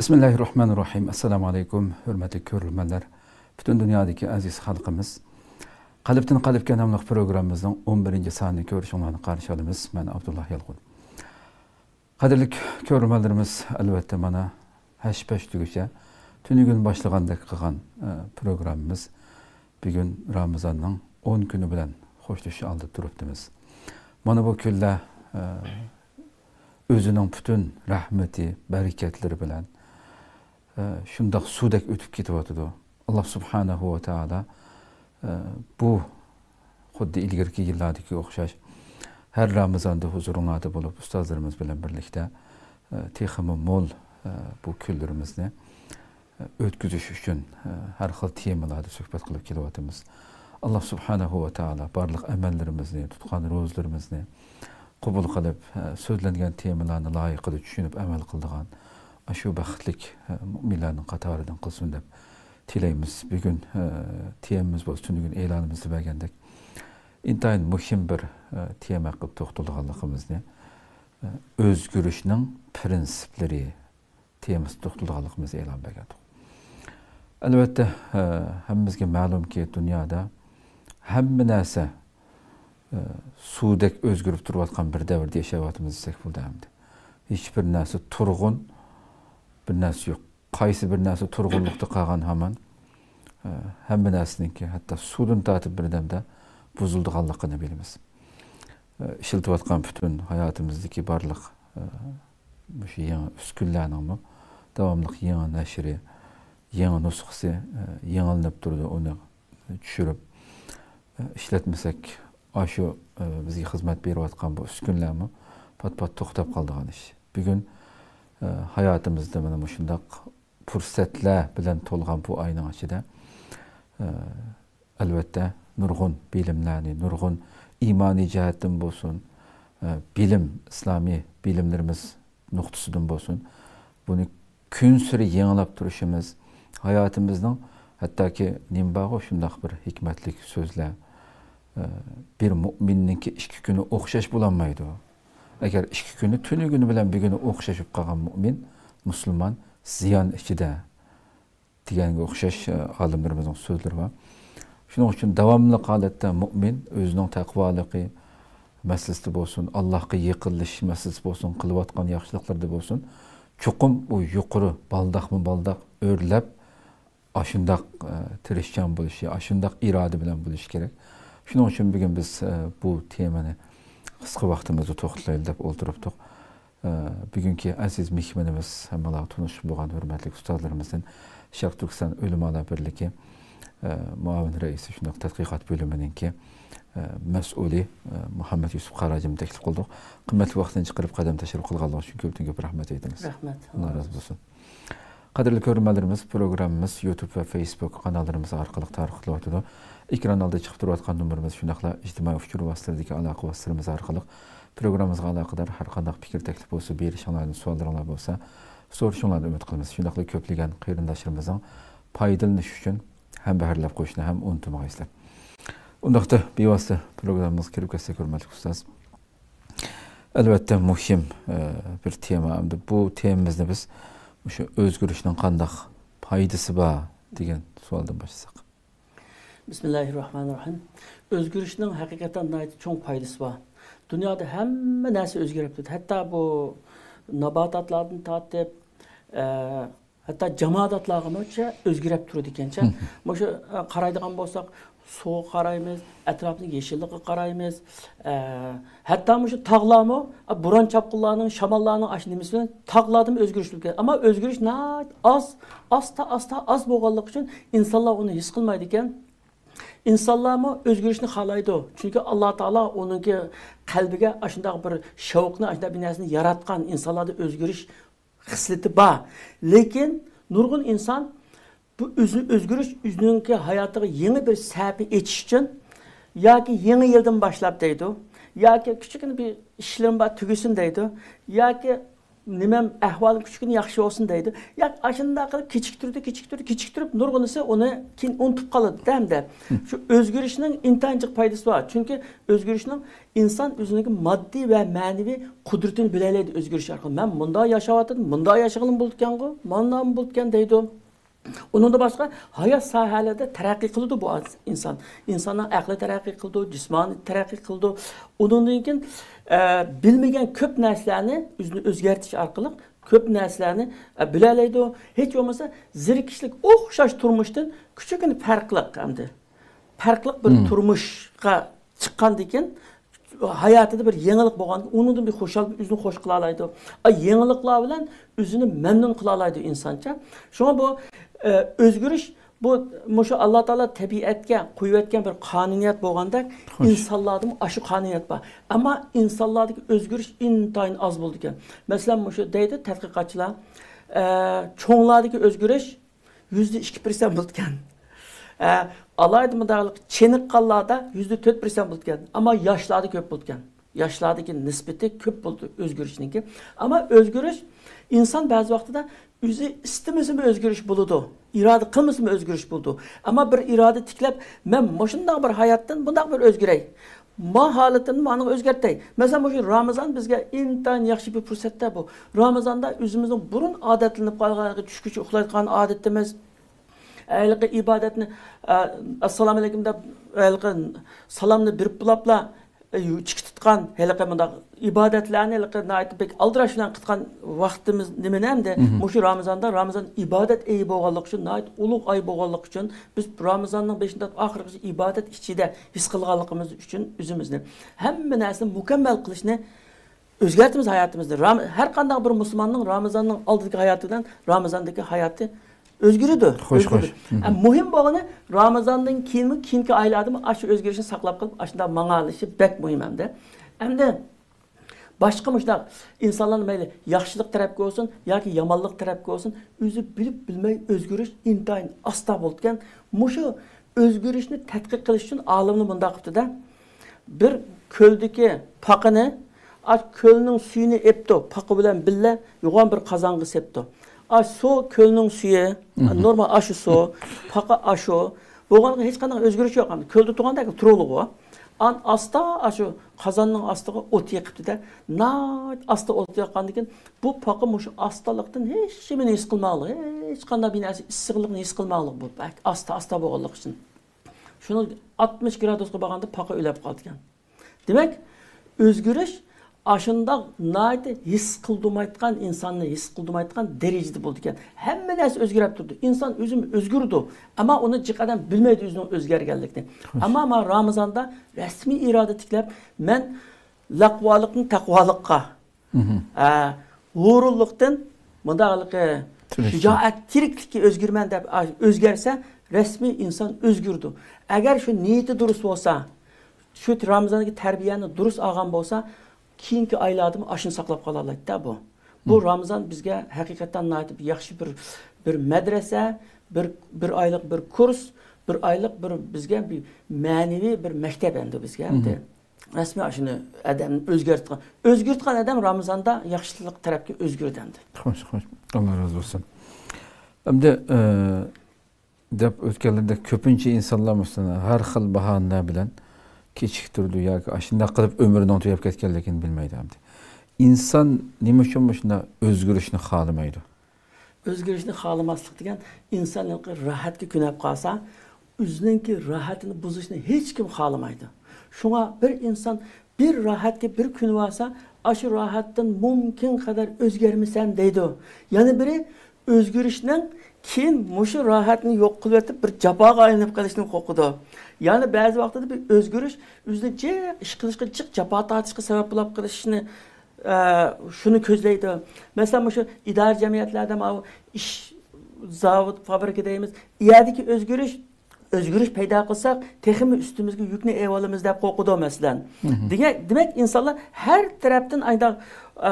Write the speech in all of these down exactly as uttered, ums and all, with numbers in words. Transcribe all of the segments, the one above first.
بىسمىللاھىررەھمانىررەھىم. ئەسسالامۇ ئەلەيكۇم، ھۆرمەتلىك كۆرۈرمەنلەر. پۈتۈن دۇنيادىكى ئەزىز خەلقىمىز، قەلبتىن قەلبكە ناملىق پروگراممىمىزنىڭ ئون بىرىنچى سانىنى كۆرۈشۈڭلارنى قارشى ئالىمىز. مەن ئابدۇللا يالقۇن. قەدىرلىك كۆرۈرمەنلىرىمىز، ئەلۋەتتە، مانا ھەش-پەش دېگۈچە تۈنۈگۈن باشلىغاندەك قىلغان، ئە، پروگراممىمىز بۈگۈن رامىزاننىڭ ئون كۈنى بىلەن خوشلىشىش ئالدىدا تۇرۇپتىمىز. مانا بۇ كۈنلەر، ئە، ئۆزىنىڭ پۈتۈن رەھمىتى، بەرىكەتلىرى بىلەن، ئە، شۇنداق سۇدەك ئۆتۈپ كېتىۋاتىدۇ. ئاللا سۇبھانەھۇ ۋە تائالا، ئە، بۇ خۇددى ئىلگىرىكى يىللاردىكىگە ئوخشاش، ھەر رامىزاندا ھۇزۇرۇڭلاردا بولۇپ، ئۇستازلىرىمىز بىلەن بىرلىكتە، ئە، تېخىمۇ مول، ئە، بۇ كۈنلىرىمىزنى، ئە، ئۆتكۈزۈش ئۈچۈن، ئە، ھەر خىل تېمىلاردا سۆھبەت قىلىپ كېلىۋاتىمىز. ئاللا سۇبھانەھۇ ۋە تائالا بارلىق ئەمەللىرىمىزنى، تۇتقان روزىلىرىمىزنى قوبۇل قىلىپ، ئە، سۆزلەنگەن تېمىلارنى لايىقىدا چۈشىنىپ ئەمەل قىلىدىغان ئاشۇ بەختلىك، ئە، مۇئمىنلارنىڭ قاتارىدىن قىلسۇن دەپ تىلەيمىز. بۈگۈن، ئە، تېمىمىز بولسا تۈنۈگۈن ئېلانىمىزدا بەرگەندەك ئىنتايىن مۇھىم بىر، ئە، تېما ھەققىدە توختىلىدىغانلىقىمىزنى، ئە، ئۆزگىرىشنىڭ پىرىنسىپلىرى تېمىسىدا توختىلىدىغانلىقىمىزنى ئېلان بەرگەنتۇق. ئەلۋەتتە، ئە، ھەممىمىزگە مەلۇمكى، دۇنيادا ھەممە نەرسە، ئە، سۇدەك ئۆزگىرىپ تۇرۇۋاتقان بىر دەۋردە ياشاۋاتىمىز دېسەك بولىدۇ ئەمدى. ھېچبىر نەرسە تۇرغۇن بىر نەرسە يوق. قايسى بىر نەرسە تۇرغۇنلۇقتا قالغان ھامان، ئە، ھەممە نەرسىنىڭكى، ھەتتا سۇدىن تارتىپ بىردەمدە بۇزۇلىدىغانلىقىنى بىلىمىز. ئە، ئىشلىتىۋاتقان پۈتۈن ھاياتىمىزدىكى بارلىق، ئە، مۇشۇ يېڭى ئۈسكۈنىلەرنىڭمۇ داۋاملىق يېڭى نەشرى، يېڭى نۇسخىسى، ئە، يېڭىلىنىپ تۇرىدۇ. ئۇنى چۈشۈرۈپ، ئە، ئىشلەتمىسەك، ئاشۇ، ئە، بىزگە خىزمەت بېرىۋاتقان بۇ ئۈسكۈنىلەرمۇ پات-پات توختاپ قالىدىغان ئىش. بۈگۈن، ئە، ھاياتىمىزدا مانا مۇشۇنداق پۇرسەتلەر بىلەن تولغان بۇ ئاينىڭ ئىچىدە، ئە، ئەلۋەتتە، نۇرغۇن بىلىملەرنى، نۇرغۇن ئىمانىي جەھەتتىن بولسۇن، ئە، بىلىم، ئىسلامىي بىلىملىرىمىز نۇقتىسىدىن بولسۇن، بۇنى كۈنسېرى يېڭىلاپ تۇرۇشىمىز، ھاياتىمىزنىڭ، ھەتتاكى نېمە بارغۇ شۇنداق بىر ھېكمەتلىك سۆزلەر، ئە، بىر مۇئمىننىڭكى ئىككى كۈنى ئوخشاش بولالمايدۇ. ئەگەر ئىككى كۈنى، تۈنۈگۈنى بىلەن بۈگۈنى ئوخشاش بولۇپ قالغان مۇئمىن، مۇسۇلمان زىيان ئىچىدە، دېگەنگە ئوخشاش، ئە، ئالىملىرىمىزنىڭ سۆزلىرى بار. شۇنىڭ ئۈچۈن داۋاملىق ھالەتتە مۇئمىن ئۆزىنىڭ تەقۋالىقى مەسىلىسىدە بولسۇن، ئاللاھقا يېقىنلىشىش مەسىلىسى بولسۇن، قىلىۋاتقان ياخشىلىقلىرىدا بولسۇن، چوقۇم ئۇ يۇقىرى بالداقمۇ بالداق ئۆرلەپ، ئاشۇنداق، ئە، تىرىشچان بولۇشى، ئاشۇنداق ئىرادە بىلەن بولۇشى كېرەك. شۇنىڭ ئۈچۈن بۈگۈن بىز، ئە، بۇ تېمىنى قىسقا ۋاقتىمىزدا توختىتايلى دەپ ئولتۇرۇپتۇق. ئە، بۈگۈنكى ئەزىز مېھمىنىمىز، ھەممىڭلارغا تونۇشلۇق بولغان ھۆرمەتلىك ئۇستازلىرىمىزدىن شەرقىي تۈركىستان ئۆلىمالار بىرلىكى، ئە، مۇئاۋىن رەئىسى، شۇنداق تەتقىقات بۆلۈمىنىڭكى، ئە، مەسئۇلى، ئە، مۇھەممەد يۈسۈپ قاراجىمنى تەكلىپ قىلدۇق. قىممەتلىك ۋاقتىنى چىقىرىپ قەدەم تەشرىپ قىلغانلىقى ئۈچۈن كۆپتىن كۆپ رەھمەت ئېيتىمىز. رەھمەت. ئاللا رازى بولسۇن. قەدىرلىك كۆرۈرمەنلىرىمىز، پروگراممىمىز يۇتۇب ۋە فېيسبۇك قاناللىرىمىز ئارقىلىق تارقىتىلىۋاتىدۇ. ئېكران ئالدىدا چىقىپ تۇرۇۋاتقان نومۇرىمىز، شۇنداقلا ئىجتىمائىي ئۇچۇر ۋاسىتىلىرىدىكى ئالاقە ۋاسىتىلىرىمىز ئارقىلىق پروگراممىمىزغا ئالاقىدار ھەر قانداق پىكىر، تەكلىپ بولسا، بېرىشىڭلارنى، سوئاللىرىڭلار بولسا، سورىشىڭلارنى ئۈمىد قىلىمىز. شۇنداقلا كۆپلىگەن قېرىنداشلىرىمىزنىڭ پايدىلىنىشى ئۈچۈن ھەمبەھىرلەپ قويۇشنى ھەم ئۇنتۇمىغايسىلەر. ئۇنداقتا بىۋاسىتە پروگراممىمىزغا كىرىپ كەتسەك، ھۆرمەتلىك ئۇستاز. ئەلۋەتتە، مۇھىم، ئە، بىر تېما. ئەمدى بۇ تېمىمىزنى بىز مۇشۇ ئۆزگىرىشنىڭ قانداق پايدىسى بار دېگەن سوئالدىن باشلىساق. بىسمىللاھىررەھمانىررەھىم. ئۆزگىرىشنىڭ ھەقىقەتەن ناھايىتى چوڭ پايدىسى بار. دۇنيادا ھەممە نەرسە ئۆزگىرىپ تۇرىدۇ. ھەتتا بۇ ناباتاتلاردىن تارتىپ، ئە، ھەتتا جاماداتلارغىمۇچە ئۆزگىرىپ تۇرىدىكەنچە. مۇشۇ، ئە، قارايدىغان بولساق، سۇغا قارايمىز، ئەتراپنىڭ يېشىللىقىغا قارايمىز. ئە، ھەتتا مۇشۇ تاغلارمۇ، ئە، بوران چاپقۇنلارنىڭ، شاماللارنىڭ ئاشۇ نېمىسى بىلەن تاغلاردىمۇ ئۆزگىرىش بولۇپ كېتىدۇ. ئەمما ئۆزگىرىش ناھايىتى ئاز، ئاستا، ئاستا، ئاز بولغانلىقى ئۈچۈن ئىنسانلار ئۇنى ھېس قىلمايدىكەن. ئىنسانلارمۇ ئۆزگىرىشنى خالايدۇ. چۈنكى ئاللا تائالا ئۇنىڭكى قەلبىگە ئاشۇنداق بىر شەۋقنى، ئاشۇنداق بىر نەرسىنى ياراتقان. ئىنسانلاردا ئۆزگىرىش خىسلىتى بار. لېكىن نۇرغۇن ئىنسان بۇ ئۆزى، ئۆزگىرىش ئۆزىنىڭكى ھاياتىغا يېڭى بىر سەھىپە ئېچىش ئۈچۈن ياكى يېڭى يىلدىن باشلاپ دەيدۇ، ياكى كىچىككىنە بىر ئىشلىرىم بار تۈگىسۇن دەيدۇ، ياكى نېمەم ئەھۋالىم كىچىككىنە ياخشى بولسۇن دەيدۇ. ياق، ئاشۇنداق قىلىپ كېچىكتۈردى، كېچىكتۈردى، كېچىكتۈرۈپ نۇرغۇنىسى ئۇنى كېيىن ئۇنتۇپ قالىدۇ ھەمدە. شۇ ئۆزگىرىشنىڭ ئىنتايىن جىق پايدىسى بار. چۈنكى ئۆزگىرىشنىڭ ئىنسان ئۆزىنىڭكى ماددىي ۋە مەنىۋى قۇدرىتىنى بىلەلەيدۇ ئۆزگىرىش ئارقىلىق. مەن مۇنداق ياشاۋاتىدىم، مۇنداق ياشىغىنىم بولىدىكەنغۇ، مانداقمۇ بولىدىكەن دەيدۇ. ئۇنىڭدىن باشقا ھايات ساھەلەردە تەرەققىي قىلىدۇ بۇ ئىنسان. ئىنساننىڭ ئەقلى تەرەققىي قىلىدۇ، جىسمانىي تەرەققىي قىلىدۇ. ئۇنىڭدىن كېيىن، ئە، بىلمىگەن كۆپ نەرسىلەرنى ئۆزىنى ئۆزگەرتىش ئارقىلىق كۆپ نەرسىلەرنى، ئە، بىلەلەيدۇ. ھېچ بولمىسا زېرىكىشلىك ئوخشاش تۇرمۇشتىن كىچىككىنە پەرقلىق ئەمدى. پەرقلىق بىر تۇرمۇشقا چىققاندىن كېيىن ھاياتىدا بىر يېڭىلىق بولغاندا ئۇنىڭدىن بىر خۇشال، ئۆزىنى خوش قىلالايدۇ. ئا، يېڭىلىقلار بىلەن ئۆزىنى مەمنۇن قىلالايدۇ ئىنسانچە. شۇڭا بۇ، ئە، ئۆزگىرىش، بۇ، مۇشۇ ئاللا تائالا تەبىئەتكە قويۇۋەتكەن بىر قانۇنىيەت بولغاندەك، ئىنسانلاردىمۇ ئاشۇ قانۇنىيەت بار. ئەمما ئىنسانلاردىكى ئۆزگىرىش ئىنتايىن ئاز بولىدىكەن. مەسىلەن، مۇشۇ دەيدۇ تەتقىقاتچىلار، ئە، چوڭلاردىكى ئۆزگىرىش يۈزدە ئىككى پىرسەنت بولىدىكەن. ئە، ئالاھىدە مۇنداق چېنىققانلاردا يۈزدە تۆت پىرسەنت بولىدىكەن. ئەمما ياشلاردا كۆپ بولىدىكەن. ياشلاردىكى نىسبىتى كۆپ بولىدۇ ئۆزگىرىشنىڭكى. ئەمما ئۆزگىرىش، ئىنسان بەزى ۋاقتىدا ئۆزى ئىستىمىسىمۇ ئۆزگىرىش بولىدۇ. ئىرادە قىلمىسىمۇ ئۆزگىرىش بولىدۇ. ئەمما بىر ئىرادە تىكلەپ، مەن مۇشۇنداق بىر ھاياتتىن بۇنداق بىر ئۆزگىرەي. ما ھالىتىنى مانا ئۆزگەرتەي. مەسىلەن، مۇشۇ رامىزان بىزگە ئىنتايىن ياخشى بىر پۇرسەتتە بۇ. رامىزاندا ئۆزىمىزنىڭ بۇرۇن ئادەتلىنىپ قالغان، چۈشكىچە ئۇخلايدىغان ئادىتىمىز، ھېلىقى ئىبادەتنى، ئە، ئەسسالامۇئەلەيكۇم دەپ، ھېلىقى سالامنى بېرىپ بولاپلا، ئە، چىكى تۇتقان، ھېلىقى مۇنداق ئىبادەتلەرنى ھېلىقى ناھايىتى بەك ئالدىراش بىلەن قىلغان ۋاقتىمىز نېمە ئەمدى؟ مۇشۇ رامىزاندا، رامىزان ئىبادەت ئېيى بولغانلىقى ئۈچۈن، ناھايىتى ئۇلۇغ ئاي بولغانلىقى ئۈچۈن، بىز رامىزاننىڭ بېشىدىن تارتىپ ئاخىرىغىچە ئىبادەت ئىچىدە ھېس قىلغانلىقىمىز ئۈچۈن ئۆزىمىزنى ھەممە نەرسىنى مۇكەممەل قىلىشنى ئۆزگەرتىمىز ھاياتىمىزنى. رام-، ھەر قانداق بىر مۇسۇلماننىڭ رامىزاننىڭ ئالدىدىكى ھاياتى بىلەن رامىزاندىكى ھاياتى ئۆزگىرىدۇ. خوش، ئۆزگىرىدۇ. خوش. ئە، مۇھىم بولغىنى رامىزاندىن كېيىنمۇ، كېيىنكى ئايلاردىمۇ ئاشۇ ئۆزگىرىشنى ساقلاپ قېلىپ، ئاشۇنداق ماڭالىشى بەك مۇھىم ئەمدى. ئەمدى باشقا مۇشۇنداق ئىنسانلارنى مەيلى ياخشىلىق تەرەپكە بولسۇن ياكى يامانلىق تەرەپكە بولسۇن، ئۆزى بىلىپ بىلمەي ئۆزگىرىش ئىنتايىن ئاستا بولىدىكەن. مۇشۇ ئۆزگىرىشنى تەتقىق قىلىش ئۈچۈن ئالىملار مۇنداق قىپتۇ-دە، بىر كۆلدىكى پاقىنى، ئاش كۆلنىڭ سۈيىنى ئېپتۇ، پاقا بىلەن بىللە يوغان بىر قازانغا سېپتۇ. ئاش سۇ، كۆلنىڭ سۈيى، نورمال ئاشۇ سۇ، پاقا ئاشۇ. بولغانغا ھېچقانداق ئۆزگىرىش يوق. كۆلدە تۇرغاندەك تۇرۇلىغۇ. ئان ئاستا ئاشۇ قازاننىڭ ئاستىغا ئوت يېقىپتۇ-دە، ناھايىتى ئاستا ئوت ياققاندىن كېيىن، بۇ پاقا مۇشۇ ئاستىلىقتىن ھېچ نېمىنى ھېس قىلماقلىق، ھېچقانداق بىر نەرسە ئىسسىقلىقنى ھېس قىلماقلىق، بۇ بەك ئاستا، ئاستا بولغانلىقى ئۈچۈن. شۇنىڭ ئاتمىش گرادۇسقا بارغاندا پاقا ئۆلۈپ قالىدىكەن. دېمەك، ئۆزگىرىش ئاشۇنداق ناھايىتى ھېس قىلدۇرمايدىغان، ئىنساننى ھېس قىلدۇرمايدىغان دەرىجىدە بولىدىكەن. ھەممە نەرسە ئۆزگىرىپ تۇرىدۇ. ئىنسان ئۆزىمۇ ئۆزگىرىدۇ. ئەمما ئۇنى جىق ئادەم بىلمەيدۇ ئۆزىنىڭ ئۆزگەرگەنلىكىنى. ئەمما مانا رامىزاندا رەسمىي ئىرادە تىكلەپ، مەن لەقۋالىقتىن تەقۋالىققا، ئە، ھۇرۇنلۇقتىن مۇنداق ھېلىقى شۇجائەت، تىرىكلىككە ئۆزگىرىمەن دەپ، ئا، ئۆزگەرسە، رەسمىي ئىنسان ئۆزگىرىدۇ. ئەگەر شۇ نىيىتى دۇرۇس بولسا، شۇ رامىزاندىكى تەربىيەنى دۇرۇس ئالغان بولسا، كېيىنكى ئايلاردىمۇ ئاشۇنى ساقلاپ قالالايدۇ-دە بۇ. بۇ رامىزان بىزگە ھەقىقەتەن ناھايىتى بىر ياخشى بىر، بىر مەدرەسە، بىر، بىر ئايلىق بىر كۇرس، بىر ئايلىق بىر بىزگە بىر مەنىۋى بىر مەكتەپ ئەمدى بىزگە ئەمدى. رەسمىي ئاشۇنى ئادەمنى ئۆزگەرتكەن، ئۆزگەرتكەن ئادەم رامىزاندا ياخشىلىق تەرەپكە ئۆزگىرىدۇ ئەمدى. خوش، خوش. ئاللا رازى بولسۇن. ئەمدى، ئە، دەپ ئۆتكەنلىرىدەك كۆپىنچە ئىنسانلار مۇشۇنداق ھەر خىل باھانىلەر بىلەن كېچىكتۈرىدۇ ياكى ئاشۇنداق قىلىپ ئۆمرىنىڭ تۈگەپ كەتكەنلىكىنى بىلمەيدۇ ئەمدى. ئىنسان نېمە ئۈچۈن مۇشۇنداق ئۆزگىرىشنى خالىمايدۇ؟ ئۆزگىرىشنى خالىماسلىق دېگەن ئىنسان ھېلىقى راھەتكە كۆنۈپ قالسا، ئۆزىنىڭكى راھەتىنى بۇزۇشنى ھېچكىم خالىمايدۇ. شۇڭا بىر ئىنسان بىر راھەتكە بىر كۆنۈۋالسا، ئاشۇ راھەتتىن مۇمكىن قەدەر ئۆزگەرمىسەم دەيدۇ. يەنە بىرى ئۆزگىرىشنىڭ كېيىن مۇشۇ راھەتنى يوق قىلىۋېتىپ، بىر جاپاغا ئايلىنىپ قېلىشتىن قورقىدۇ. يەنە بەزى ۋاقتىدا بىر ئۆزگىرىش ئۆزىنى جىق ئىش قىلىشقا، جىق جاپا تارتىشقا سەۋەب بولۇپ قېلىشنى، ئە، شۇنى كۆزلەيدۇ. مەسىلەن، مۇشۇ ئىدارە جەمئىيەتلەردە ماۋۇ ئىش، زاۋۇت، فابرىكا دەيمىز. ئۇ يەردىكى ئۆزگىرىش ئۆزگىرىش پەيدا قىلساق، تېخىمۇ ئۈستىمىزگە يۈكنى ئېلىۋالىمىز دەپ قورقىدۇ، مەسىلەن. دېگەن، دېمەك، ئىنسانلار ھەر تەرەپتىن ئايدا، ئا،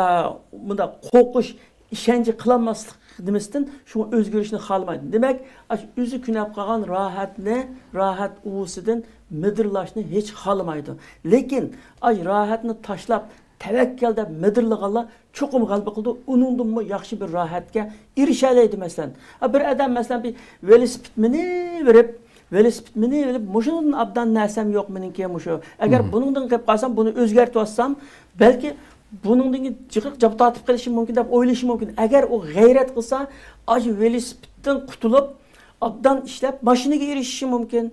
مۇنداق قورقۇش، ئىشەنچ قىلالماسلىق نېمىسىدىن شۇڭا ئۆزگىرىشنى خالىمايدۇ. دېمەك، ئاشۇ ئۆزى كۆنۈپ قالغان راھەتنى، راھەت ئۇۋىسىدىن مىدىرلاشنى ھېچ خالىمايدۇ. لېكىن ئاشۇ راھەتنى تاشلاپ، تەۋەككەل دەپ مىدىرلىغانلار چوقۇم غەلىبە قىلىدۇ، ئۇنىڭدىنمۇ ياخشى بىر راھەتكە ئېرىشەلەيدۇ. مەسىلەن، ھە، بىر ئادەم، مەسىلەن، بىر ۋېلىسىپىت مىنىۋېرىپ، ۋېلىسىپىت مىنىۋېرىپ، مۇشۇنىڭدىن ئابدان نەرسەم يوق مېنىڭكى مۇشۇ. ئەگەر بۇنىڭدىن قېلىپ قالسام، بۇنى ئۆزگەرتىۋالسام، بەلكى بۇنىڭدىن كېيىن جىقلىق جاپا تارتىپ قېلىشىم مۇمكىن دەپ ئويلىشى مۇمكىن. ئەگەر ئۇ غەيرەت قىلسا، ئاشۇ ۋېلىسىپىتتىن قۇتۇلۇپ، ئابدان ئىشلەپ، ماشىنىغا ئېرىشىشى مۇمكىن.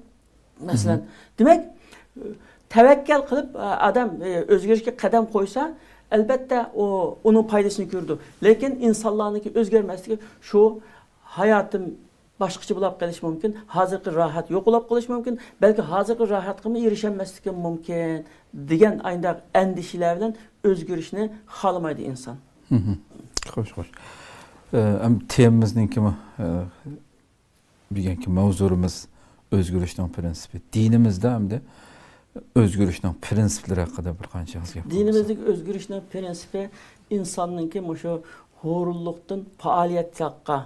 مەسىلەن، دېمەك، تەۋەككەل قىلىپ، ئادەم، ئۆزگىرىشكە قەدەم قويسا، ئەلبەتتە، ئۇ، ئۇنىڭ پايدىسىنى كۆرىدۇ. لېكىن ئىنسانلارنىڭكى ئۆزگەرمەسلىكى شۇ، ھاياتىم باشقىچە بولاپ قېلىشى مۇمكىن، ھازىرقى راھەت يوقىلاپ قېلىشى مۇمكىن، بەلكى ھازىرقى راھەتكىمۇ ئېرىشەلمەسلىكىم مۇمكىن، دېگەن ئاينداق ئەندىشىلەر بىلەن ئۆزگىرىشنى خالىمايدۇ ئىنسان. خوش، خوش. ئەم تېمىمىزنىڭكىمۇ، بۈگۈنكى ماۋزۇمىز ئۆزگىرىشنىڭ پىرىنسىپى. دىنىمىزدە ئەمدى ئۆزگىرىشنىڭ پىرىنسىپلىرى ھەققىدە بىر قانچە ئېغىز گەپ قىلساق. دىنىمىزدىكى ئۆزگىرىشنىڭ پىرىنسىپى ئىنساننىڭكى مۇشۇ ھۇرۇنلۇقتىن پائالىيەتچانلىققا،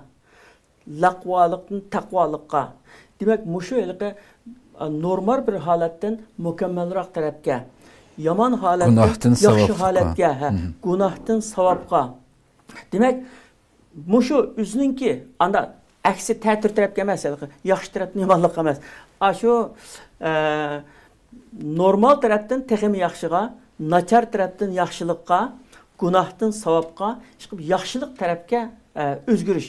لەقۋالىقتىن تەقۋالىققا. دېمەك، مۇشۇ ھېلىقى، ئا، نورمال بىر ھالەتتىن مۇكەممەلراق تەرەپكە، يامان ھالەتتىن گۇناھتىن ياخشى ساۋابقا. ھالەتكە، ھە، گۇناھتىن ساۋابقا. دېمەك، مۇشۇ ئۆزىنىڭكى ئاندا ئەكسى تەتۈر تەرەپكە ئەمەس، ھېلىقى ياخشى تەرەپتىن يامانلىققا ئەمەس. ئاشۇ، ئە، نورمال تەرەپتىن تېخىمۇ ياخشىغا، ناچار تەرەپتىن ياخشىلىققا، گۇناھتىن ساۋابقا، ئىشقىلىپ ياخشىلىق تەرەپكە، ئە، ئۆزگىرىش.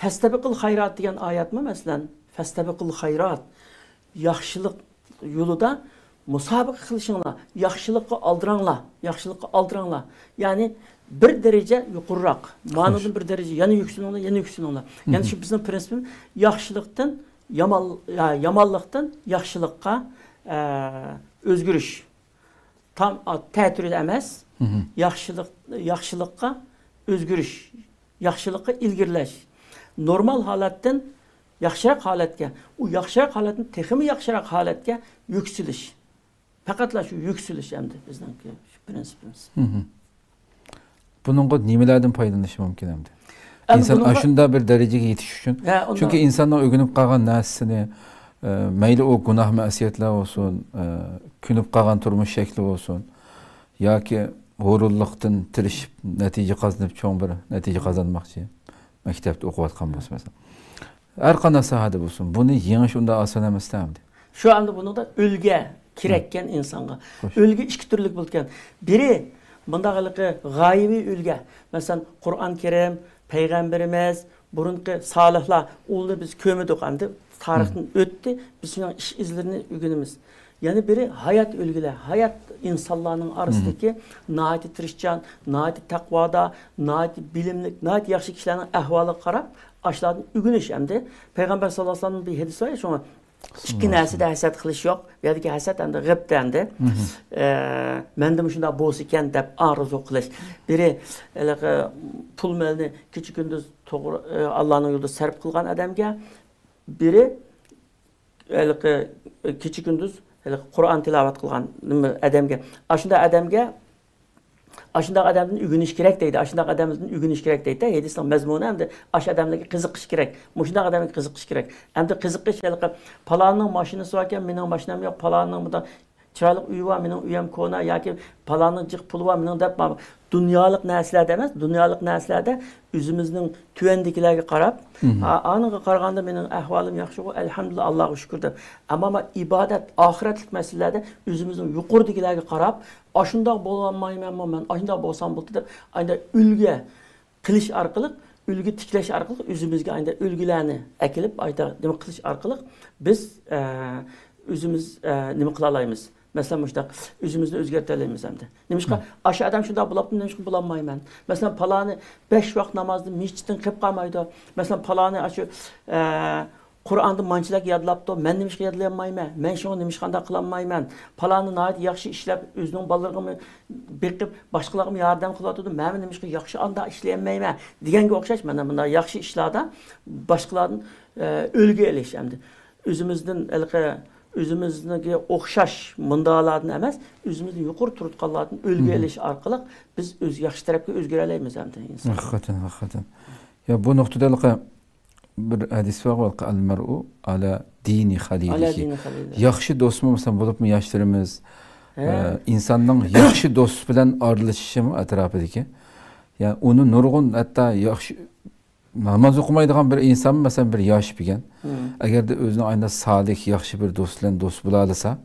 فەستەبىقۇل خەيرات دېگەن ئايەتمۇ، مەسىلەن، فەستەبىقۇل خەيرات. ياخشىلىق يولىدا مۇسابىقە قىلىشىڭلار، ياخشىلىققا ئالدىراڭلار، ياخشىلىققا ئالدىراڭلار. يەنى بىر دەرىجە يۇقىرىراق، مانىدىن بىر دەرىجە يەنە يۈكسىلىڭلار، يەنە يۈكسىلىڭلار. يەنى شۇ بىزنىڭ پىرىنسىپىمىز ياخشىلىقتىن يامان، يا-، يامانلىقتىن ياخشىلىققا، ئە، ئۆزگىرىش. تام، ئا، تەتۈرىدە ئەمەس، ياخشىلىق، ياخشىلىققا ئۆزگىرىش، ياخشىلىققا ئىلگىرىلەش. نورمال ھالەتتىن ياخشىراق ھالەتكە، ئۇ ياخشىراق ھالەتتىن تېخىمۇ ياخشىراق ھالەتكە يۈكسىلىش. پەقەتلا شۇ يۈكسىلىش ئەمدى بىزنىڭكى شۇ پىرىنسىپىمىز. بۇنىڭغا نېمىلەردىن پايدىلىنىشى مۇمكىن ئەمدى؟ ئەمدى ئىنسان بۇنىڭغا ئاشۇنداق بىر دەرىجىگە يېتىش ئۈچۈن، ھە، ئۇنداق. چۈنكى ئىنساننىڭ ئۆگىنىپ قالغان نەرسىسىنى، ئە، مەيلى ئۇ گۇناھ مەسىيەتلەر بولسۇن، ئە، كۆنۈپ قالغان تۇرمۇش شەكلى بولسۇن، ياكى ھۇرۇنلۇقتىن تىرىشىپ نەتىجە قازىنىپ، چوڭ بىر نەتىجە قازانماقچى، مەكتەپتە ئوقۇۋاتقان بولسا، مەسىلەن. ھەر قانداق ساھەدە بولسۇن، بۇنى يېڭىش ئۇنداق ئاسان ئەمەس ئەمدى. شۇ ئەمدى بۇنىڭدا ئۈلگە كېرەككەن ئىنسانغا. خوش. ئۈلگە ئىككى تۈرلۈك بولىدىكەن. بىرى مۇنداق ھېلىقى غايىۋى ئۈلگە. مەسىلەن، قۇرئان كەرىم، پەيغەمبىرىمىز، بۇرۇنقى سالىھلار، ئۇلارنى بىز كۆرمىدۇق ئەمدى. تارىختىن ئۆتتى. بىز شۇنىڭ ئىش ئىزلىرىنى ئۆگىنىمىز. يەنە بىرى ھايات ئۈلگىلەر. ھايات ئىنسانلارنىڭ ئارىسىدىكى ناھايىتى تىرىشچان، ناھايىتى تەقۋادار، ناھايىتى بىلىملىك، ناھايىتى ياخشى كىشىلەرنىڭ ئەھۋالىغا قاراپ، ئاشۇلاردىن ئۆگىنىش ئەمدى. پەيغەمبەر ساللاللاھۇ ئەلەيھى ۋەسەللەمنىڭ بىر ھەدىسى بار يا، شۇڭا ئىككى نەرسىدە ھەسەت قىلىش يوق. بۇ يەردىكى ھەسەت ئەمدى غىبتە ئەمدى. ئە، مەندىمۇ شۇنداق بولسا ئىكەن دەپ ئارزۇ قىلىش. بىرى، ھېلىقى پۇل مالنى كېچە كۈندۈز توغرا، ئە، ئاللانىڭ يولىدا سەرپ قىلغان ئادەمگە، بىرى ھېلىقى كېچە كۈندۈز ھېلىقى قۇرئان تىلاۋەت قىلغان نېمە ئادەمگە، ئاشۇنداق ئادەمگە، ئاشۇنداق ئادەمدىن ئۆگىنىش كېرەك دەيدۇ، ئاشۇنداق ئادەمدىن ئۆگىنىش كېرەك دەيدۇ. ھەدىسنىڭ مەزمۇنى ئەمدى ئاشۇ ئادەملەرگە قىزىقىش كېرەك، مۇشۇنداق ئادەمگە قىزىقىش كېرەك. ئەمدى قىزىقىش ھېلىقى پالانىنىڭ ماشىنىسى باركەن، مېنىڭ ماشىنام يوق، پالانىنىڭ مۇنداق چىرايلىق ئۆيى بار، مېنىڭ ئۆيۈم كونا ياكى پالانىڭ جىق پۇلى بار، مېنىڭ دەپ، دۇنيالىق نەرسىلەردە ئەمەس، دۇنيالىق نەرسىلەردە ئۆزىمىزنىڭ تۆۋەندىكىلەرگە قاراپ، ھە، ئانىڭغا قارىغاندا مېنىڭ ئەھۋالىم ياخشىغۇ، ئەلھەمدۇلىللا، ئاللاغا شۈكۈر دەپ. ئەمما ما ئىبادەت، ئاخىرەتلىك مەسىلىلەردە ئۆزىمىزنىڭ يۇقىرىدىكىلەرگە قاراپ، ئاشۇنداق بولالمايمەنمۇ مەن، ئاشۇنداق بولسام بولدى دەپ، ئانداق ئۈلگە قىلىش ئارقىلىق، ئۈلگە تىكلەش ئارقىلىق، ئۆزىمىزگە ئانداق ئۈلگىلەرنى ئەكېلىپ، ئانداق نېمە قىلىش ئارقىلىق بىز، ئە، ئۆزىمىز، ئە، نېمە قىلالايمىز؟ مەسىلەن، مۇشۇنداق ئۆزىمىزنى ئۆزگەرتەلەيمىز ئەمدى. نېمىشقا ئاشۇ ئادەم شۇنداق بولۇپتۇ، نېمىشقا بولالمايمەن؟ مەسىلەن، پالانى بەش ۋاق نامازدىن مەسچىتتىن قېلىپ قالمايدۇ. مەسىلەن، پالانى ئاشۇ، ئە، قۇرئاندا مانچىلەك يادلاپتۇ، مەن نېمىشقا يادلىيالمايمەن؟ مەن شۇڭا نېمىشقا ئانداق قىلالمايمەن؟ پالانى ناھايىتى ياخشى ئىشلەپ، ئۆزىنىڭ بالىلىرىغىمۇ بېقىپ، باشقىلارغىمۇ ياردەم قىلىۋاتىدۇ، مەنمۇ نېمىشقا ياخشى ئانداق ئىشلىيەلمەيمەن؟ دېگەنگە ئوخشاش، مانا بۇنداق ياخشى ئىشلاردا باشقىلاردىن، ئە، ئۈلگە ئېلىش ئەمدى. ئۆزىمىزدىن ھېلىقى، ئۆزىمىزنىڭكى ئوخشاش مۇنداقلاردىن ئەمەس، ئۆزىمىزنى يۇقىرى تۇرۇتقانلاردىن ئۈلگە ئېلىش ئارقىلىق بىز ئۆز ياخشى تەرەپكە ئۆزگىرەلەيمىز ئەمدى ئىنسان. ھەقىقەتەن، ھەقىقەتەن. يا، بۇ نۇقتىدا ھېلىقى بىر ھەدىس بارغۇ، ئەل مەرئۇ ئالا دىنى خەلىلىھى. ئالا دىنى خەلىلىھى. ياخشى دوستمۇ، مەسىلەن، بولۇپمۇ ياشلىرىمىز، ئە، ئىنساننىڭ ياخشى دوست بىلەن ئارىلىشىشىمۇ ئەتراپىدىكى. يەنى ئۇنى نۇرغۇن، ھەتتا ياخشى ناماز ئوقۇمايدىغان بىر ئىنسان، مەسىلەن، بىر ياش بىگەن، ئەگەردە ئۆزىنىڭ ئاينا سالىھ، ياخشى بىر دوست بىلەن دوست بولالىسا،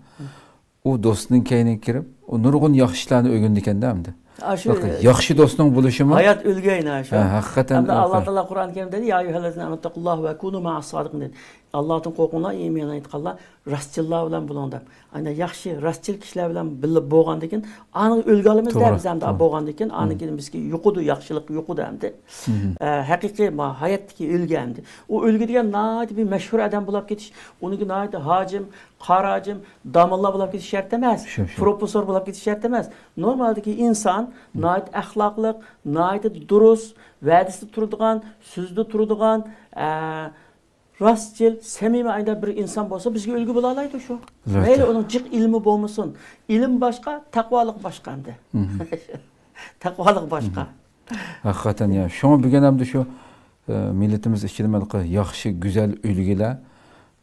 ئۇ دوستنىڭ كەينىگە كىرىپ، ئۇ نۇرغۇن ياخشى ئىشلارنى ئۆگىنىدىكەندە ئەمدى. ئاشۇ باققىن، ياخشى دوستنىڭ بولۇشىمۇ ھايات ئۈلگە ئەينى شۇ. ھە، ھەقىقەتەن ئەمدى ئاللا تائالا قۇرئان كەرىمدە دېدى، يا ئەييۇھەللەزىنە ئامەنۇ تەقۇللاھە ۋە كۇنۇ مەئەس سادىقىن دېدى. ئاللادىن قورقۇڭلار، ئىمان ئېيتقانلار، راستچىللار بىلەن بولۇڭ دەپ. ئاينا ياخشى، راستچىل كىشىلەر بىلەن بىللە بولغاندىن كېيىن، ئانىڭ ئۆلگە ئالىمىز دە توغرا، بىز ئەمدى توغرا. بولغاندىن كېيىن، ئانىڭ كېيىن بىزگە يۇقىدۇ، ياخشىلىق يۇقىدۇ ئەمدى. ئە، ھەقىقىي ما-، ھاياتتىكى ئۈلگە ئەمدى. ئۇ ئۈلگە دېگەن ناھايىتى بىر مەشھۇر ئادەم بولاپ كېتىش، ئۇنىڭكى ناھايىتى ھاجىم، قارا ھاجىم، داموللا بولاپ كېتىش شەرت ئەمەس. شۇ، شۇ. پروفېسسور بولاپ كېتىش شەرت ئەمەس. نورمالدىكى ئىنسان، ناھايىتى ئەخلاقلىق، ناھايىتى دۇرۇس، ۋەدىسىدە تۇرىدىغان، سۆزىدە تۇرىدىغان، ئە، راستچىل، سەمىمىي ئايدا بىر ئىنسان بولسا، بىزگە ئۈلگە بولالايدۇ شۇ. ئەلۋەتتە. مەيلى ئۇنىڭ جىق ئىلمى بولمىسۇن، ئىلىم باشقا، تەقۋالىق باشقا ئەمدى. تەقۋالىق باشقا. ھەقىقەتەن يا. شۇڭا بۈگۈن ئەمدى شۇ، ئە، مىللىتىمىز ئىچىدە مانا ياخشى، گۈزەل ئۈلگىلەر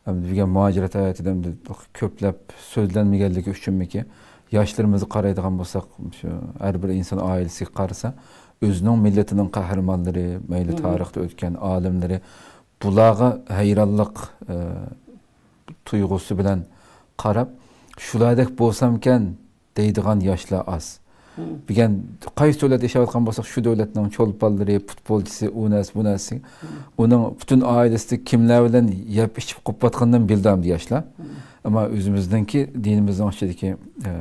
ئەمدى بۈگۈن مۇھاجىرەت ھاياتىدا ئەمدى كۆپلەپ سۆزلەنمىگەنلىكى ئۈچۈنمىكى، ياشلىرىمىزغا قارايدىغان بولساق، شۇ ھەر بىر ئىنسان ئائىلىسىگە قارىسا، ئۆزىنىڭ مىللىتىنىڭ قەھرىمانلىرى، مەيلى تارىختا ئۆتكەن ئالىملىرى، بۇلارغا ھەيرانلىق، ئە، تۇيغۇسى بىلەن قاراپ، شۇلاردەك بولسامكەن دەيدىغان ياشلار ئاز. بۈگۈن قايسى دۆلەتتە ياشاۋاتقان بولساق، شۇ دۆلەتنىڭ چولپانلىرى، پۇتبولچىسى، ئۇ نەرسە، بۇ نەرسە. ئۇنىڭ پۈتۈن ئائىلىسىدە كىملەر بىلەن يەپ ئىچىپ قوپۇۋاتقىنىنى بىلىدۇ ئەمدى ياشلار. ئەمما ئۆزىمىزنىڭكى دىنىمىزنىڭ ئىچىدىكى، ئە،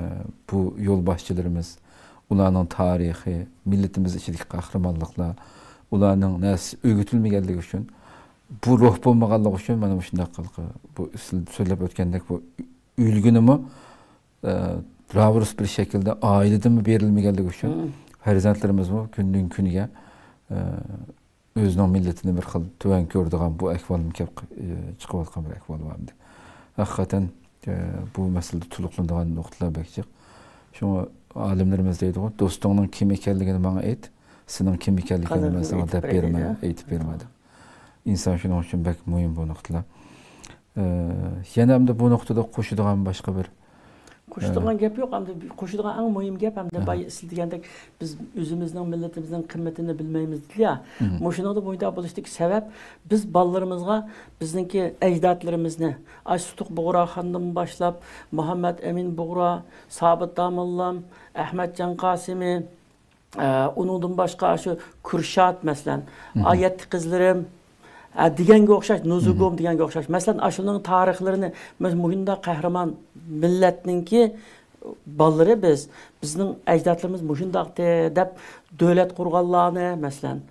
بۇ يولباشچىلىرىمىز، ئۇلارنىڭ تارىخى، مىللىتىمىز ئىچىدىكى قەھرىمانلىقلار، ئۇلارنىڭ نەرسىسى ئۆگىتىلمىگەنلىكى ئۈچۈن، بۇ روھ بولمىغانلىقى ئۈچۈن مانا مۇشۇنداق قىلقى، بۇ سىز سۆزلەپ ئۆتكەندەك بۇ ئۈلگىنىمۇ، ئە، راۋۇرۇس بىر شەكىلدە ئائىلىدىنمۇ بېرىلمىگەنلىكى ئۈچۈن پەرزەنتلىرىمىزمۇ كۈندىن كۈنگە، ئە، ئۆزىنىڭ مىللىتىنى بىر خىل تۆۋەن كۆرىدىغان بۇ ئەھۋالمۇ كەپ، ئە، چىقىۋاتقان بىر ئەھۋال بار ئەمدى. ھەقىقەتەن، ئە، بۇ مەسىلىدە تولۇقلىنىدىغان نۇقتىلار بەك جىق. شۇڭا ئالىملىرىمىز دەيدىغۇ، دوستۇڭنىڭ كىم ئىكەنلىكىنى ماڭا ئېيت، سېنىڭ كىم ئىكەنلىكىڭنى مەن ساڭا دەپ بېرىمەن، ئېيتىپ بېرىمەن دەپ. ئىنسان شۇنىڭ ئۈچۈن بەك مۇھىم بۇ نۇقتىلار. ئە، يەنە ئەمدى بۇ نۇقتىدا قوشىدىغان باشقا بىر، قوشىدىغان گەپ يوق، ئەمدى قوشىدىغان ئەڭ مۇھىم گەپ، ئەمدى بايا سىز دېگەندەك، بىز ئۆزىمىزنىڭ مىللىتىمىزنىڭ قىممىتىنى بىلمەيمىز دېدى يا. مۇشۇنىڭدا مۇنداق بولۇشتىكى سەۋەب، بىز بالىلىرىمىزغا بىزنىڭكى ئەجدادلىرىمىزنى، ئاي سۇتۇق بۇغراخاندىن باشلاپ، مۇھەممەد ئەمىن بۇغرا، سابىت داموللام، ئەخمەتجان قاسىمى، ئە، ئۇنىڭدىن باشقا شۇ كۈرشات، مەسىلەن، ئا، يەتتە قىزلىرىم، ئە، دېگەنگە ئوخشاش، نۇزۇگۇم دېگەنگە ئوخشاش. مەسىلەن، ئاشۇنىڭ تارىخلىرىنى، مەسىلەن، مۇشۇنداق قەھرىمان مىللەتنىڭكى بالىلىرى بىز، بىزنىڭ ئەجدادلىرىمىز مۇشۇنداقتى دەپ دۆلەت قۇرغانلارنى، مەسىلەن،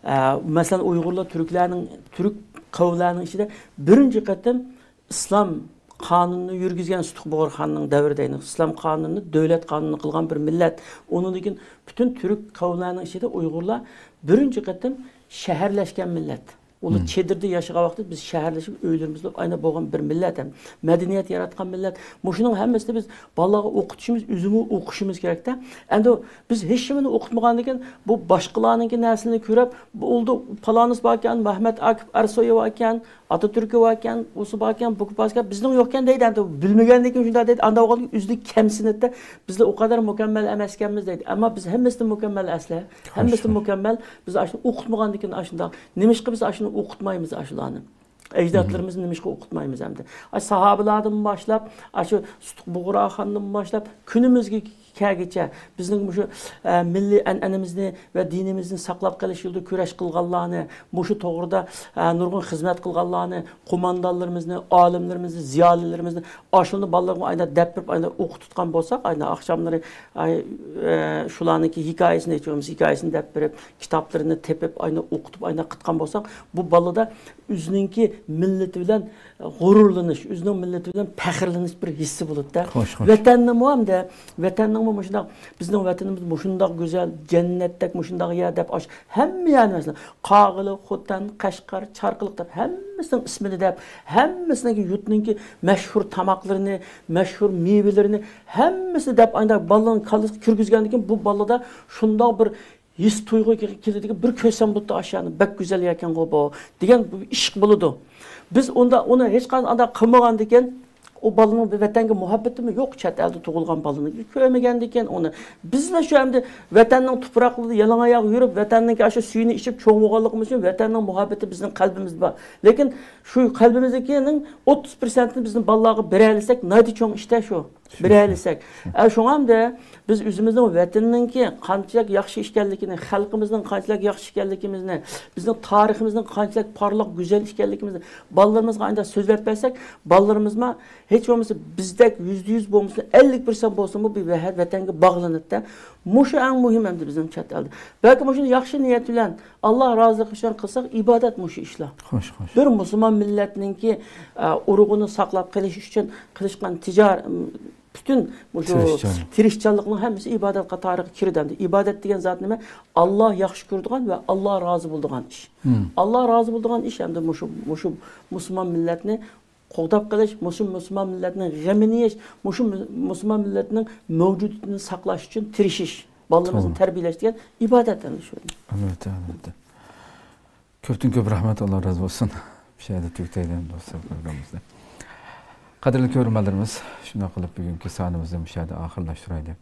ئە، مەسىلەن، ئۇيغۇرلار تۈركلەرنىڭ، تۈرك قەۋملەرنىڭ ئىچىدە بىرىنچى قېتىم ئىسلام قانۇنىنى يۈرگۈزگەن سۇتۇق بۇغرا خاننىڭ دەۋرىدە، يەنى ئىسلام قانۇنىنى دۆلەت قانۇنى قىلغان بىر مىللەت. ئۇنىڭدىن كېيىن پۈتۈن تۈرك قەۋملەرنىڭ ئىچىدە ئۇيغۇرلار بىرىنچى قېتىم شەھەرلەشكەن مىللەت. ئۇلار چېدىردا ياشىغان ۋاقتىدا بىز شەھەرلىشىپ، ئۆيلىرىمىزدە ئاينا بولغان بىر مىللەت ھەم مەدەنىيەت ياراتقان مىللەت. مۇشۇنىڭ ھەممىسىنى بىز بالىلارغا ئوقۇتۇشىمىز، ئۆزىمۇ ئوقۇشىمىز كېرەكتە. ئەمدى بىز ھېچنېمىنى ئوقۇتمىغاندىكىن، بۇ باشقىلارنىڭكى نەرسىلىرىنى كۆرۈپ، بۇ ئۇلدا پالانىس باركەن، مەھمەت ئاكىپ ئەرسويى باركەن، ئاتاتۈركى باركەن، ئۇسى باركەن، بۇكى باركەن، بىزنىڭ يوقكەن دەيدۇ. ئەمدى بىلمىگەندىن كېيىن شۇنداق دەيدۇ. ئانداق بولغاندىكىن ئۆزىنى كەمسىنىدىدە، بىزلەر ئۇ قەدەر مۇكەممەل ئەمەسكەنمىز دەيدۇ. ئەمما بىز ھەممىسىدىن مۇكەممەل ئەسلى. ھەممىسىدىن مۇكەممەل. بىز ئاشۇنى ئوقۇتمىغاندىكىن ئاشۇنداق. نېمىشقا بىز ئاشۇنى ئوقۇتمايمىز ئاشۇلارنى؟ ئەجدادلىرىمىزنى نېمىشقا ئوقۇتمايمىز ئەمدى؟ ئاشۇ ساھابىلاردىن باشلاپ، ئاشۇ سۇتۇق بۇغراخاندىن باشلاپ، كۈنىمىزگە كەلگۈچە بىزنىڭ مۇشۇ، ئە، مىللىي ئەنئەنىمىزنى ۋە دىنىمىزنى ساقلاپ قېلىش يولىدا كۈرەش قىلغانلارنى، مۇشۇ توغرىدا، ئە، نۇرغۇن خىزمەت قىلغانلارنى، قوماندانلىرىمىزنى، ئالىملىرىمىزنى، زىيالىيلىرىمىزنى، ئاشۇنى بالىلارغا ئاينا دەپ بېرىپ، ئاينا ئوقۇتۇۋاتقان بولساق، ئاينا ئاخشاملىرى، ئاي، ئە، شۇلارنىڭكى ھېكايىسىنى، ھېكايىسىنى دەپ بېرىپ، كىتابلىرىنى تېپىپ، ئاينا ئوقۇتۇپ، ئاينا قىتقان بولساق، بۇ بالىدا ئۆزىنىڭكى مىللىتى بىلەن غۇرۇرلىنىش، ئۆزىنىڭ مىللىتى بىلەن پەخىرلىنىش بىر ھېسسى بولىدۇ-دە. خوش، خوش. ۋەتەننىمۇ ھەمدە، ۋەتەننىڭمۇ مۇشۇنداق، بىزنىڭ ۋەتىنىمىز مۇشۇنداق گۈزەل، جەننەتتەك مۇشۇنداق يەر دەپ، ئاش-، ھەممە يەرنى، مەسىلەن، قاغىلى، خوتەن، قەشقەر، چارقىلىق دەپ، ھەممىسىنىڭ ئىسمىنى دەپ، ھەممىسىنىڭكى يۇرتنىڭكى مەشھۇر تاماقلىرىنى، مەشھۇر مېۋىلىرىنى، ھەممىسىنى دەپ، ئانداق بالىنىڭ كاللىسىغا كىرگۈزگەندىن كېيىن، بۇ بالىدا شۇنداق بىر ھېس تۇيغۇ كېلىدىكى، بىر كۆرسەم بولۇپتۇ ئاشۇ يەرنى، بەك گۈزەل يەركەنغۇ بۇ، دېگەن بىر ئىشق بولىدۇ. بىز ئۇندا، ئۇنى ھېچقانداق ئانداق قىلمىغاندىكىن، ئۇ بالىنىڭ ۋەتەنگە مۇھەببىتىمۇ يوق، چەت ئەلدە تۇغۇلغان بالىنى كۆرمىگەندىكىن ئۇنى. بىزلا شۇ ئەمدى ۋەتەننىڭ تۇپراقلىرىدا يالاڭ ئاياغ يۈرۈپ، ۋەتەننىڭكى ئاشۇ سۈيىنى ئىچىپ چوڭ بولغانلىقىمىز ئۈچۈن ۋەتەننىڭ مۇھەببىتى بىزنىڭ قەلبىمىزدە بار. لېكىن شۇ قەلبىمىزدىكىنىڭ ئوتتۇز پىرسەنتىنى بىزنىڭ بالىلارغا بېرەلىسەك، ناھايىتى چوڭ ئىشتە شۇ. بېرەلىسەك. ئە، شۇڭا ئەمدى بىز ئۆزىمىزنىڭ ۋەتىنىنىڭكى قانچىلىك ياخشى ئىكەنلىكىنى، خەلقىمىزنىڭ قانچىلىك ياخشى ئىكەنلىكىمىزنى، بىزنىڭ تارىخىمىزنىڭ قانچىلىك پارلاق، گۈزەل ئىكەنلىكىمىزنى بالىلىرىمىزغا ئانداق سۆزلەپ بەرسەك، بالىلىرىمىزمۇ ھېچ بولمىسا بىزدەك يۈزدە يۈز بولمىسا، ئەللىك پىرسەنت بولسىمۇ بۇ ۋەتەنگە باغلىنىدىدە. مۇشۇ ئەڭ مۇھىم ئەمدى بىزنىڭ چەت ئەلدە. بەلكى مۇشۇنى ياخشى نىيەت بىلەن، ئاللا رازىلىقى ئۈچۈن قىلساق، ئىبادەت مۇشۇ ئىشلار. خوش، خوش. بىر مۇسۇلمان مىللەتنىڭكى، ئە، ئۇرۇقىنى ساقلاپ قېلىش ئۈچۈن قىلىشقان تىجار-، پۈتۈن مۇشۇ تىرىشچان. تىرىشچانلىقنىڭ ھەممىسى ئىبادەت قاتارىغا كىرىدۇ. ئەمدى ئىبادەت دېگەن زات نېمە؟ ئاللا ياخشى كۆرىدىغان ۋە ئاللا رازى بولىدىغان ئىش. مم. ئاللا رازى بولىدىغان ئىش ئەمدى مۇشۇ، مۇشۇ مۇسۇلمان مىللەتنى قوغداپ قېلىش، مۇشۇ مۇسۇلمان مىللەتنىڭ غېمىنى يېيىش، مۇشۇ مۇ-، مۇسۇلمان مىللەتنىڭ مەۋجۇدىيىتىنى ساقلاش ئۈچۈن تىرىشىش، بالىلىرىمىزنى توغرا. تەربىيەلەش دېگەن ئىبادەت ئەمدى شۇ. ئەلۋەتتە، ئەلۋەتتە. كۆپتىن كۆپ رەھمەت، ئاللا رازى بولسۇن. مۇشۇ يەردە تۈگىتەيلى دوستلار پروگراممىمىزنى. قەدىرلىك كۆرۈرمەنلىرىمىز، شۇنداق قىلىپ بۈگۈنكى سانىمىزنى مۇشۇ يەردە ئاخىرلاشتۇرايلى.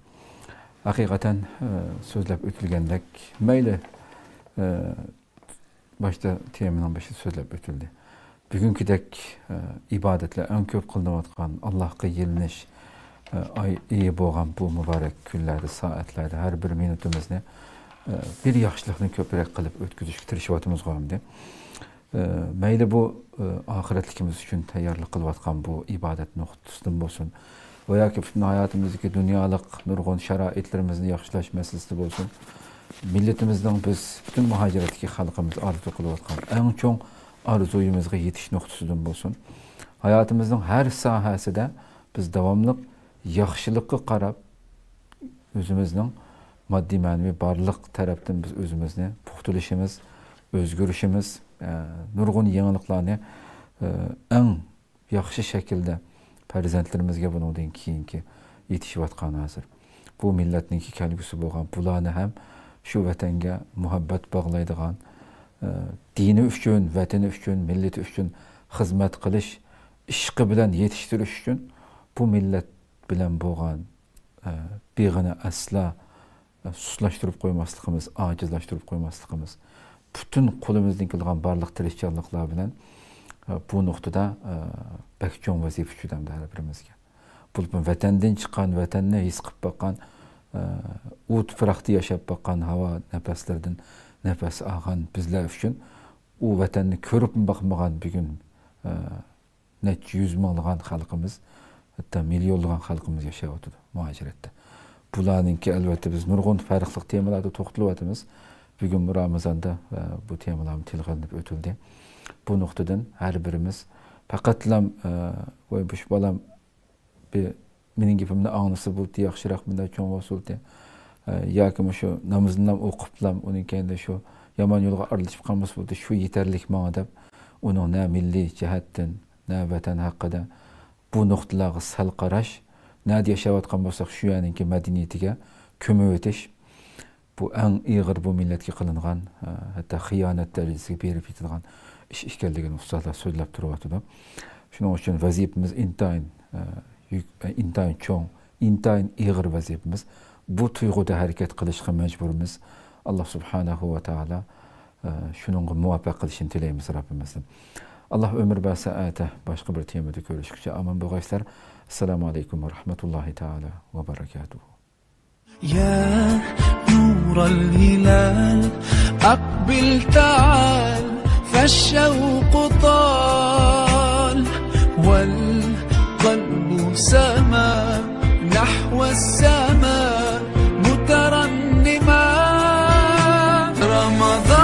ھەقىقەتەن، ئە، سۆزلەپ ئۆتۈلگەندەك، مەيلى، ئە، باشتا تېمىنىڭ بېشىدا سۆزلەپ ئۆتۈلدى. بۈگۈنكىدەك، ئە، ئىبادەتلەر ئەڭ كۆپ قىلىنىۋاتقان، ئاللاھقا يېلىنىش، ئە، ئاي، ئېيى بولغان بۇ مۇبارەك كۈنلەردە، سائەتلەردە ھەر بىر مىنۇتىمىزنى، ئە، بىر ياخشىلىقنى كۆپرەك قىلىپ ئۆتكۈزۈشكە تىرىشىۋاتىمىزغۇ ئەمدى. ئە، مەيلى بۇ، ئە، ئاخىرەتلىكىمىز ئۈچۈن تەييارلىق قىلىۋاتقان بۇ ئىبادەت نۇقتىسىدىن بولسۇن، ۋە ياكى پۈتۈن ھاياتىمىزدىكى دۇنيالىق نۇرغۇن شارائىتلىرىمىزنى ياخشىلاش مەسىلىسىدە بولسۇن، مىللىتىمىزنىڭ، بىز پۈتۈن مۇھاجىرەتتىكى خەلقىمىز ئارزۇ قىلىۋاتقان ئەڭ چوڭ ئارزۇيىمىزغا يېتىش نۇقتىسىدىن بولسۇن، ھاياتىمىزنىڭ ھەر ساھەسىدە بىز داۋاملىق ياخشىلىققا قاراپ، ئۆزىمىزنىڭ ماددىي مەنىۋى بارلىق تەرەپتىن بىز ئۆزىمىزنى پۇختىلىشىمىز، ئۆزگىرىشىمىز، ئە، نۇرغۇن يېڭىلىقلارنى، ئە، ئەڭ ياخشى شەكىلدە پەرزەنتلىرىمىزگە بۇنىڭدىن كېيىنكى يېتىشىۋاتقان ھازىر. بۇ مىللەتنىڭكى كەلگۈسى بولغان بۇلارنى ھەم شۇ ۋەتەنگە مۇھەببەت باغلايدىغان، ئە، دىنى ئۈچۈن، ۋەتىنى ئۈچۈن، مىللىتى ئۈچۈن خىزمەت قىلىش ئىشقى بىلەن يېتىشتۈرۈش ئۈچۈن بۇ مىللەت بىلەن بولغان، ئە، بېغىنى ئەسلا سۇسلاشتۇرۇپ قويماسلىقىمىز، ئاجىزلاشتۇرۇپ قويماسلىقىمىز، پۈتۈن قولىمىزدىن كېلىدىغان بارلىق تىرىشچانلىقلار بىلەن، ئە، بۇ نۇقتىدا، ئە، بەك چوڭ ۋەزىپە چۈشىدۇ ئەمدى ھەر بىرىمىزگە. بولۇپمۇ ۋەتەندىن چىققان، ۋەتەننى ھېس قىلىپ باققان، ئە، ئۇ تۇپراقتا ياشاپ باققان، ھاۋا نەپەسلىرىدىن نەپەس ئالغان بىزلەر ئۈچۈن ئۇ ۋەتەننى كۆرۈپمۇ باقمىغان بۈگۈن، ئە، نەچچە يۈز مىڭلىغان خەلقىمىز، ھەتتا مىليونلىغان خەلقىمىز ياشاۋاتىدۇ مۇھاجىرەتتە. بۇلارنىڭكى، ئەلۋەتتە، بىز نۇرغۇن پەرقلىق تېمىلاردا توختىلىۋاتىمىز. بۈگۈنمۇ رامىزاندا، ئە، بۇ تېمىلارمۇ تىلغا ئېلىنىپ ئۆتۈلدى. بۇ نۇقتىدىن ھەر بىرىمىز پەقەتلام، ئە، ۋاي، مۇشۇ بالام بىر مېنىڭ گېپىمنى ئاڭلىسا بولدى، ياخشىراق مۇنداق چوڭ بولسا بولدى. ئە، ياكى مۇشۇ نامىزىنىلا ئوقۇپلا، ئۇنىڭ كەينىدە شۇ يامان يولغا ئارىلىشىپ قالمىسا بولدى، شۇ يېتەرلىك ماڭا دەپ، ئۇنىڭ نە مىللىي جەھەتتىن، نە ۋەتەن ھەققىدە بۇ نۇقتىلارغا سەل قاراش، نەدە ياشاۋاتقان بولساق، شۇ يەرنىڭكى مەدەنىيىتىگە كۆمۈۋېتىش، بۇ ئەڭ ئېغىر بۇ مىللەتكە قىلىنغان، ئە، ھەتتا خىيانەت دەرىجىسىگە بېرىپ يېتىدىغان ئىش ئىكەنلىكىنى ئۇستازلار سۆزلەپ تۇرۇۋاتىدۇ. شۇنىڭ ئۈچۈن ۋەزىپىمىز ئىنتايىن، ئە، يۈك-، ئە، ئىنتايىن چوڭ، ئىنتايىن ئېغىر ۋەزىپىمىز. بۇ تۇيغۇدا ھەرىكەت قىلىشقا مەجبۇرمىز. ئاللا سۇبھانەھۇ ۋە تائالا، ئە، شۇنىڭغا مۇۋەپپەق قىلىشىنى تىلەيمىز رەببىمىزدىن. ئاللا ئۆمۈر بەرسە، ئەتە باشقا بىر تېمىدا كۆرۈشكۈچە ئامان بولغايسىلەر. ئەسسالامۇ ئەلەيكۇم ۋە رەھمەتۇللاھى تائالا ۋە بەرەكاتۇھۇ. يا نور الهلال، أقبل تعال، فالشوق طال، والقلب سما نحو السماء مترنما. رمضان